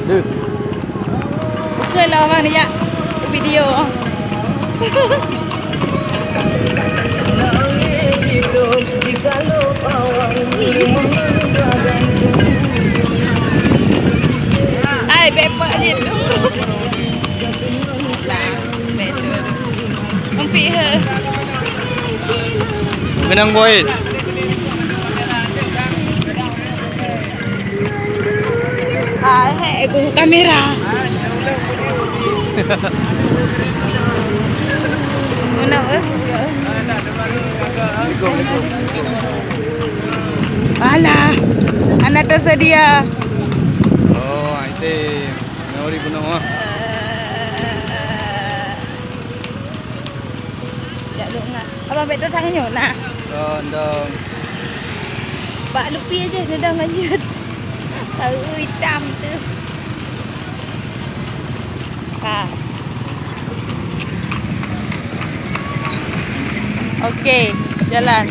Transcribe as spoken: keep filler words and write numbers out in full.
Deuh. Bukan lah orang ni, ya. Video. Hai, bepok je tu. Nah, betul. Ampik he. Kenang boy. Hai, hai, aku kamera. Mana, eh? Alah, anak tersedia. Oh, itu. Nyawa di gunung ah. Jak luk ngah. Abang bek tu tangan nyoe nah. Don, don. Bak lupi aja, dia dah lanjut. Tahu hitam tu. Ha. Okey, jalan.